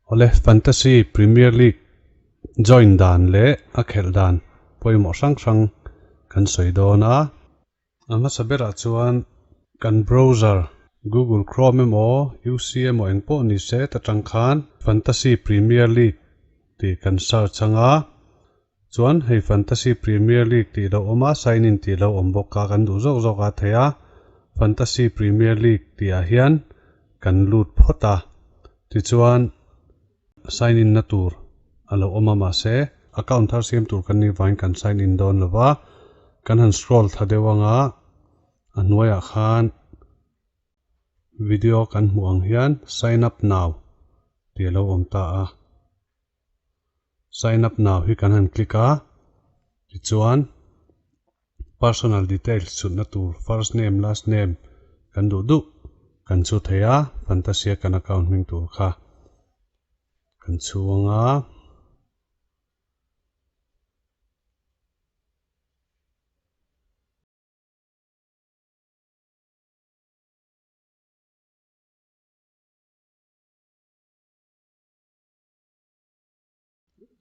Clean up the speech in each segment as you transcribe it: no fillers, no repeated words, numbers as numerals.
Awle, Fantasy Premier League join dan leh a khelh dan pawimawh hrang hrang kan sawi dawn a. A hmasa berah chuan kan browser Google Chrome emaw UC emaw eng pawh ni se ta tang khan Fantasy Premier League tih kan search anga chuan hei Fantasy Premier League tih lo awm a, sign in tih lo awm bawk a kan duh zawk zawk a thei a, Fantasy Premier League tih ah hian kan lut phawt a, tichuan sign in na tur a lo awm a mahse account thar siam tur kan nih vangin kan sign in dawn lo va, kan han scroll thla deuh anga a hnuaiah khan video kan hmuh ang hian sign up now tih a lo awm ta a. Sign up now hi kan han click a, tichuan personal details chhutna tur first name last name kan duh duh kan chhu thei a, Fantasia kan account hming tur kha kan chhuang a.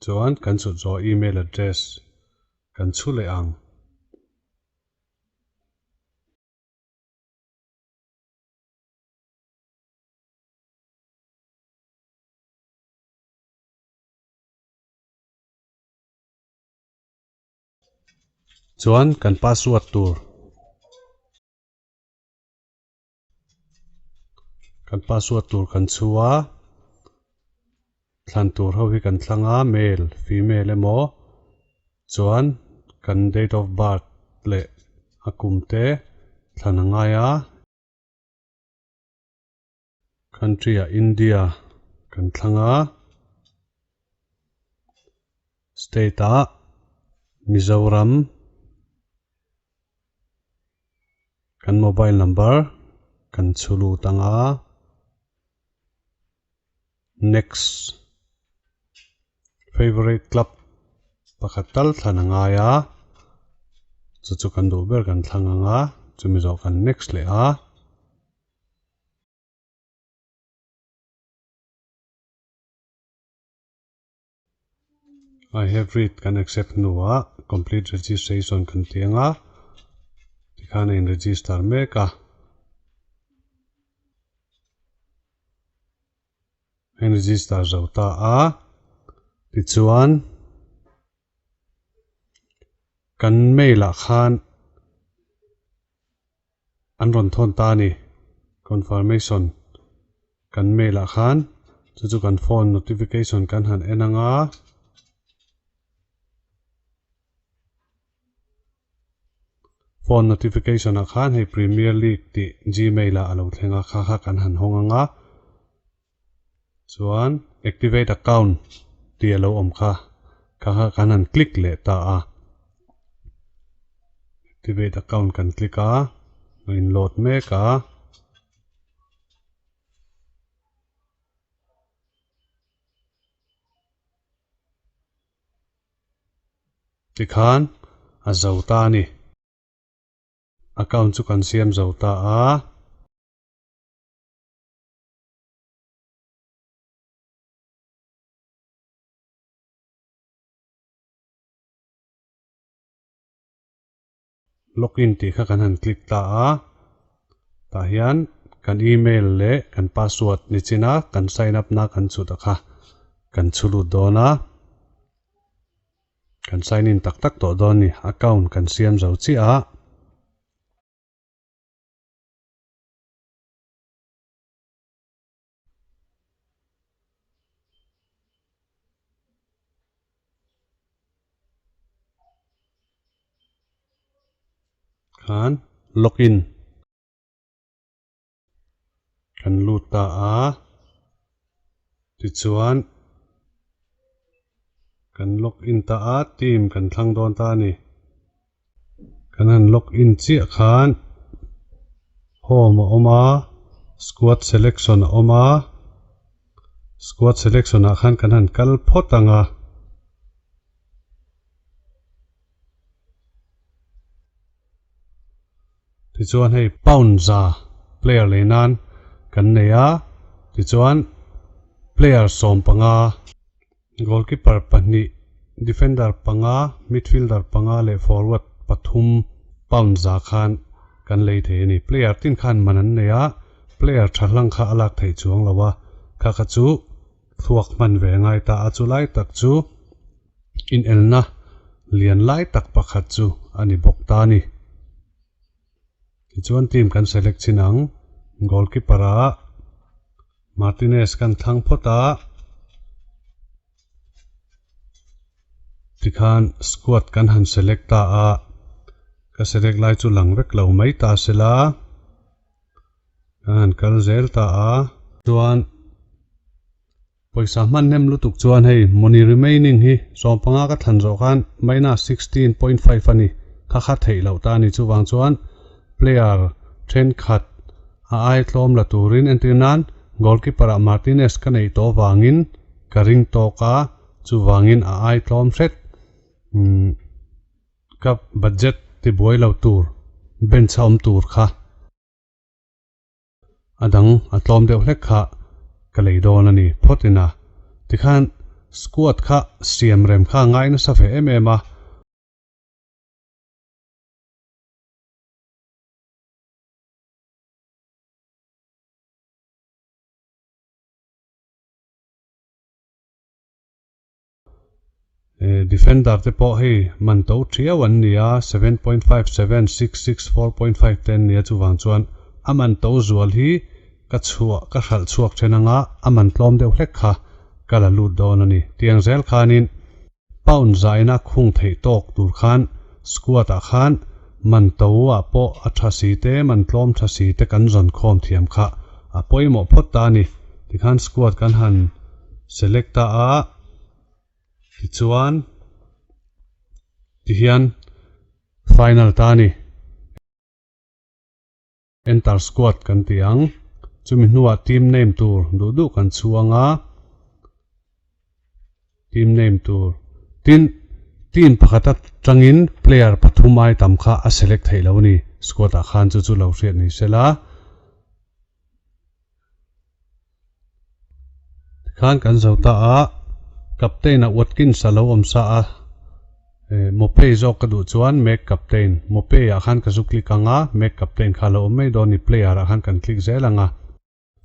Chuan kan chhut zawh email address kan chhu leh ang. Chuan kan password tur. Kan password tur kan chhu a, thlan tur ho hi kan thlang a, male, female emaw chuan kan date of birth leh a kum te thlan a ngai a. Country ah India kan thlang a, state ah Mizoram. Kan mobile number kan chhu lut ang a, next favourite club pakhat tal thlan a ngai a, chu chu kan duh ber kan thlang ang a, chumi zawh kan next leh a. I have read kan accept hnuah complete registration kan ti ang a, tikhan a in register mek a. A in register zo ta a, tichuan kan mail ah khan an rawn thawn ta a ni. Confirmation kan mail ah khan chu chu kan phone notification kan han en ang a. Phone notification ah khan hei Premier League tih gmail ah a lo thleng a, kha kha kan han hawng ang a. Chuan activate account tih a lo awm kha, kha kha kan han click leh ta a. Activate account kan click a, a in load mek a. Tikhan a zo ta a ni. Account chu kan siam zo ta a. Login tih kha kan han click ta a, tah hian kan email leh kan password ni chin a kan sign up na kan chhut a kha kan chhu lut dawn a, kan sign in tak tak tawh dawn a ni, account kan siam zo chiah a. Khan login kan lut ta a, tichuan kan login ta a team kan thlang dawn ta a ni. Kan han log in chiah khan home a awm a, squad selection a awm a, squad selection ah khan kan han kal phawt ang a. Tichuan hei pound za player lei nan kan nei a, tichuan. Player 15, goalkeeper pahnih, defender panga, midfielder panga leh forward pathum pound za khan kan lei thei a ni. Player tin khan man an nei a, player tha hlang kha a lak theih chuang lo a, kha kha chu thluak hman ve a ngai ta a, chu lai tak chu inelna lian lai tak pakhat chu a ni bawk ta a ni. Tichuan team kan select chin ang, goalkeeper ah Martinez kan thlang phawt a, tikhan squad kan han select ta a, ka select lai chu lang vek lo mai ta sela, kan han kal zel ta a. Chuan Pawisa hman hnem lutuk chuan hei money remaining hi 15 ka thlan zawh khan minus 16.5 a ni kha kha theih loh ta a ni. Chuvang chuan player thenkhat a ai tlawm la turin entir nan goalkeeper ah Martinez ka neih tawh vangin ka ring tawk a, chuvangin a ai tlawm hret. Ka budget tibuai lo tur bench a awm tur kha. A dang a tlawm deuh hlek kha ka lei dawn a ni phawt ina. Tikhan squad kha siam rem kha a ngai nasa ve em em a. Defender te pawh hei man to thiau an ni a, 7.5, 7, 6, 6, 4.5 te an ni a, chuvang chuan a man to zual hi ka chhuah ka hralh chhuak then anga a man tlawm deuh hlek kha ka la lut dawn a ni. Tiang zel khanin pound zaina khung theih tawk tur khan squad ah khan man to ah pawh a tha si te man tlawm tha si te kan zawn khawm thiam kha a pawimawh phawt ta a ni. Tikhan squad kan han select ta a. Tichuan, tihian final ta a ni. Enter squad kan ti ang. Chumi hnuah team name tur duh duh kan chhuang a. Team name tur. Tin, team pakhat atangin player pathum ai tam kha a select theih lo a ni. Squad ah khan chu chu lo hriat ni sela. Tikhan kan zo ta a, captain ah Watkins a lo awm sa a, Mopey zawk ka duh chuan make captain, Mopey ah khan ka zu click ang a, make captain kha a lo awm mai dawn ni, player ah khan kan click zel ang a,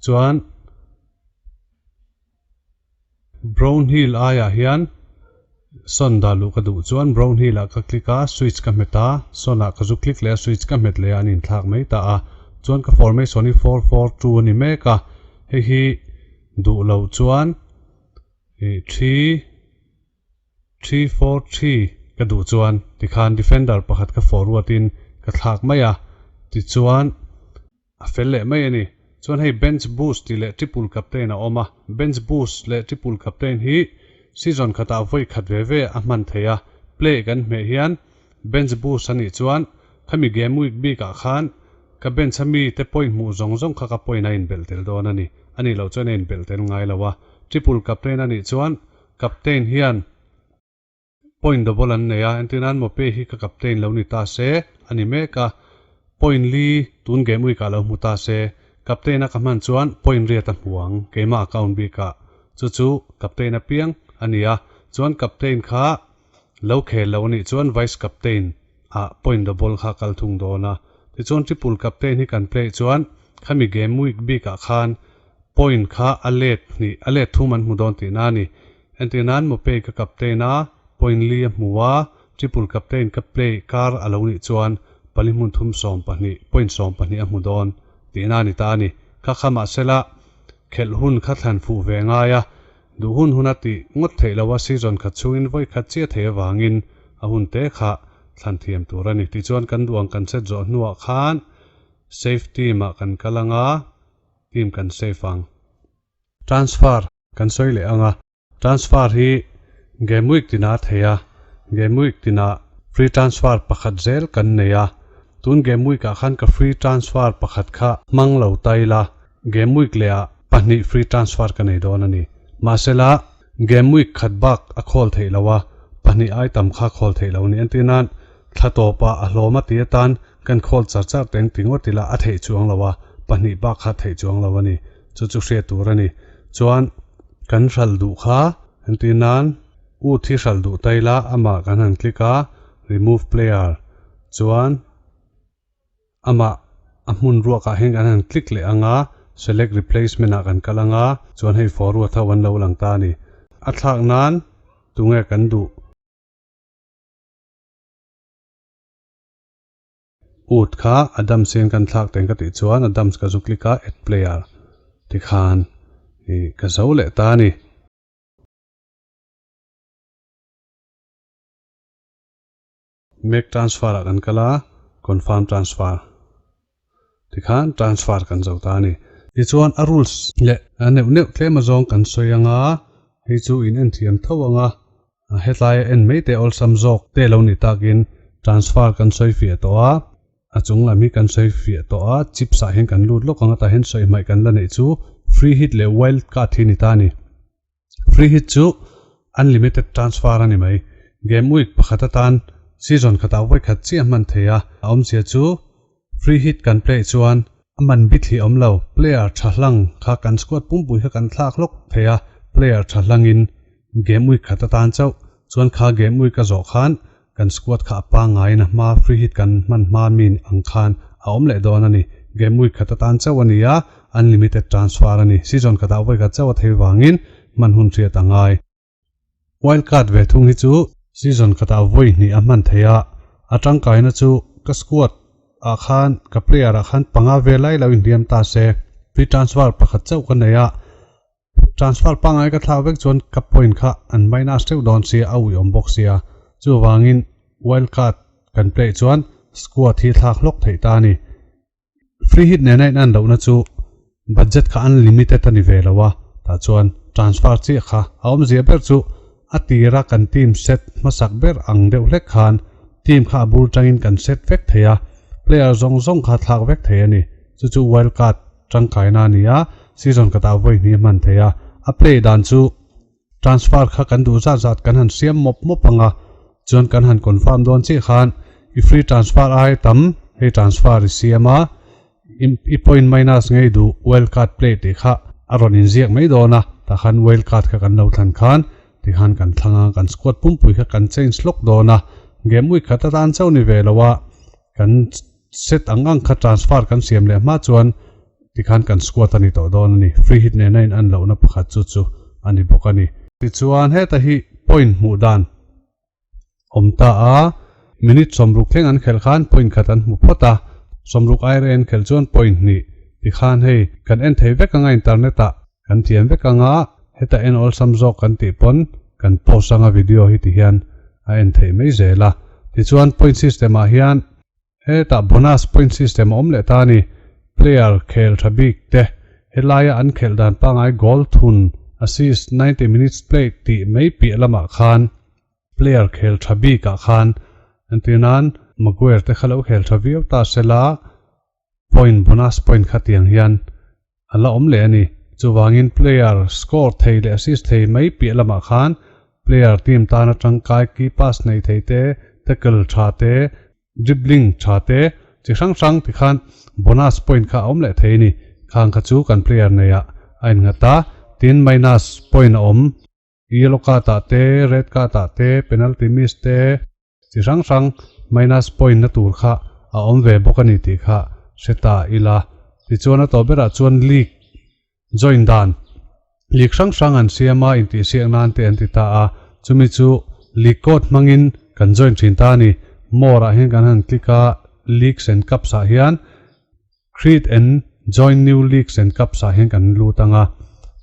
chuan Brownhill aiah hian Son dah luh ka duh chuan Brownhill ah ka click a, switch ka hmet a, Son ah ka zu click leh a, switch ka hmet leh a, an inthlak mai ta a. Chuan ka formation hi 4-4-2 a ni mek a, hei hi duh loh chuan ih three 3-4-3 ka duh chuan tikhan defender pakhat ka forward in ka thlak mai a, tichuan A fel leh mai a ni. Chuan hei bench boost tih leh triple captain a awm a, bench boost leh triple captain hi season khatah vawi khat ve ve a hman thei a, play kan hmeh hian bench boost a nih chuan khami game week bikah khan ka bench a mi te point hmuh zawng zawng kha ka point a inbelh tel dawn a ni. A nih loh chuan a inbelh tel ngai lo a. Triple captain a nih chuan captain hian Point double an nei a, entirnan Mbappe hi ka captain lo ni ta se a ni mek a, point li tun game week ah lo hmu ta se, captain a ka hman chuan point riat a hmu ang keimah account bik ah, chu chu captain a piang a ni a, chuan captain kha lo khel lo a nih chuan vice captain ah point double kha kal thung dawn a, tichuan triple captain hi kan play chuan khami game week bik ah khan point kha a let hnih a let thum an hmu dawn tihna a ni. Entir nan Mopey ka captain a, point li a hmu a, triple captain ka play kar a lo nih chuan pali hmun thum 12, point 12 a hmu dawn tihna a ni ta a ni. Kha kha mahsela khelh hun kha thlan fuh ve ngai a, duh hun hun a tih ngawt theih lo a, season khat chhungin vawi khat chiah thei avangin a hun te kha thlan thiam tur a ni. Tichuan kan duh ang kan set zawh hnuah khan save team ah kan kal anga team kan save ang. Transfer kan sawi leh ang a, transfer hi game week tinah a thei a, game week tinah free transfer pakhat zel kan nei a, tun game week ah khan ka free transfer pakhat kha hmang lo ta ila, game week leh ah pahnih free transfer ka nei dawn a ni. Mahsela game week khat bak a khawl theih lo a, pahnih ai tam kha khawl theih lo a ni. Entir nan thla tawpah a hlawm a ti atan kan khawl char char teng ti ngawt ila a theih chuang lo a, pahnih bak kha theih chuang lo a ni. Chu chu hriat tur a ni. Chuan. Kan hralh duh kha entir nan ut hi hralh duh ta ila amah kan han click a remove player chuan amah a hmun ruakah hian kan han click leh ang a select replacement ah kan kal ang a chuan hei forward ho an lo lang ta a ni. A thlak nan tunge kan duh? Ut kha Adams hian kan thlak teng ka tih chuan Adams ka zu click a add player tikhan ih ka zo leh ta a ni. Make transfer ah kan kal a confirm transfer tikhan transfer kan zo ta a ni. Tichuan a rules leh a neuh neuh tlem azawng kan sawi anga hei chu in en thiam tho anga Hetlai en mai te awlsam zawk te lo ni takin transfer kan sawi fiah tawh a, a chung lam hi kan sawi fiah tawh a, chips ah hian kan lut lawk ang a, tah hian sawi hmaih kan la neih chu free hit leh wild card hi ni ta a ni. Free hit chu unlimited transfer a ni mai. Game week pakhat atan season khatah vawi khat chiah hman thei a, a awmzia chu free hit kan play chuan a man bit hi awm lo, player tha hlang kha kan squad pumpui kha kan thlak hlawk thei a, player tha hlangin Game week khat atan chauh chuan kha game week a zawh khan kan squad kha a pangaiin a hma free hit kan hman hma min ang khan a awm leh dawn a ni. Game week khat atan chauh a ni a, unlimited transfer a ni. Season khatah vawi khat chauh a thei vangin hman hun hriat a ngai. Wild card ve thung hi chu season khatah vawi hnih a hman thei a, a tangkaina chu ka squad ah khan ka player ah khan panga vel lai lo inhliam ta se free transfer pakhat chauh ka nei a, Transfer pangngai ka thlak vek chuan ka point kha an minus teuh dawn sia a uiawm bawk sia. Chuvangin wild card kan play chuan squad hi thlak hlawk theih ta a ni. Free hit nena in an lohna chu budget kha unlimited a ni ve lo a, tah chuan transfer chiah kha a awmzia ber chu a tira kan team set hmasak ber ang deuh hlek khan team kha a bur tangin kan set vek thei a, player zawng zawng kha thlak vek thei a ni. Chu chu wild card tangkaina a ni a, season khatah vawi hnih a hman thei a, a play dan chu transfer kha kan duh zat zat kan han siam mawp mawp ang a, chuan kan han confirm dawn chiah khan i free transfer ai tam hei transfer i siam a, i point minus ngei duh wild card play tih kha a rawn inziak mai dawn a, tah khan wild card kha kan lo thlan khan tikhan kan thlang a, kan squad pumpui kha kan change lawk dawn a, game week khat atan chauh ni ve lo a, kan Set ang ang kha transfer kan siam leh hma chuan tikhan kan squad a ni tawh dawn a ni. Free hit nena in an lohna pakhat chu chu a ni bawk a ni. Tichuan heta hi point hmuh dan awm ta a, minute sawmruk thleng an khelh khan point khat an hmu phawt a, sawmruk air a en khelh chuan point hnih tikhan hei kan en thei vek anga internet ah kan thiam vek anga heta en awlsam zawk kan tih pawn kan post anga video hi tihian a en theih mai zel a. Tichuan point system ah hian Hetah bonus point system a awm leh ta a ni. Player khel tha bik te helaia an khelh dan pangngai goal thun, assist, 90 minutes played tih mai piah lamah khan player khel tha bikah khan entir nan Maguire te kha lo khel tha viau ta sela point bonus point kha tiang hian a la awm leh a ni. Chuvangin player score thei leh assist thei mai piah lamah khan player team tana tangkai key pass nei thei te, tackle tha te, dribbling tha te chi hrang hrang tikhan bonus point kha a awm leh thei a ni. Khang kha chu kan player neiah a innghat a, tin minus point a awm. Yellow card ah te, red card ah te, penalty miss te, chi hrang hrang minus point na tur kha a awm ve bawk a ni tih kha hre ta ila. Tichuan a tawh berah chuan league join dan league hrang hrang an siam a intihsiak nan te an ti ta a, chumi chu league code hmangin kan join thin ta a ni. More ah hian kan han click a, leagues and cups ah hian Create and join new leagues and cups ah hian kan lut ang a,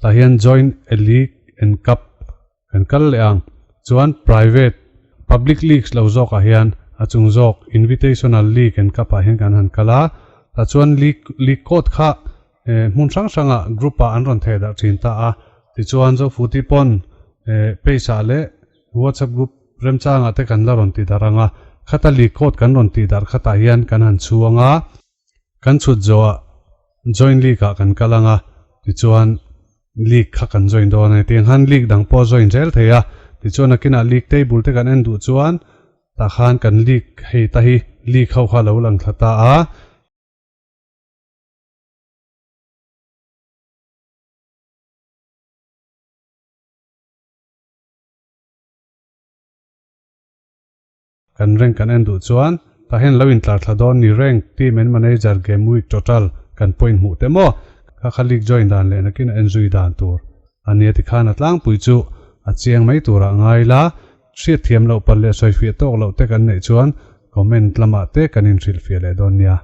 tah hian join a league and cup kan kal leh ang. Chuan private, public leagues lo zawk ah hian a chung zawk invitational league and cup ah hian kan han kal a, tah chuan league league code kha hmun hrang hrang ah group ah an rawn theh darh thin ta a, tichuan Zofuti pawn page ah leh WhatsApp group remchangah te kan la rawn ti darh ang a, khata league code kan rawn tih darh khatah hian kan han chhuang a. Kan chhut zawhah join league ah kan kal ang a, tichuan league kha kan join dawn a ni. Tiang khan league dang pawh a join zel thei a, tichuan nakinah league table te kan en duh chuan tah khan kan league hei ta hi league ho kha a lo lang thla ta a. Kan rank kan en duh chuan tah hian lo intlar thla dawn ni rank, team and manager, game week total kan point hmuh te maw? Kha kha league join dan leh nakin a en zui dan tur a nia tikhan a tlangpui chu a chiang mai turah ngai la, hriatthiam loh palh leh sawifiah tawk loh te kan neih chuan comment lamah te kan inhrilhfiah leh dawn nia.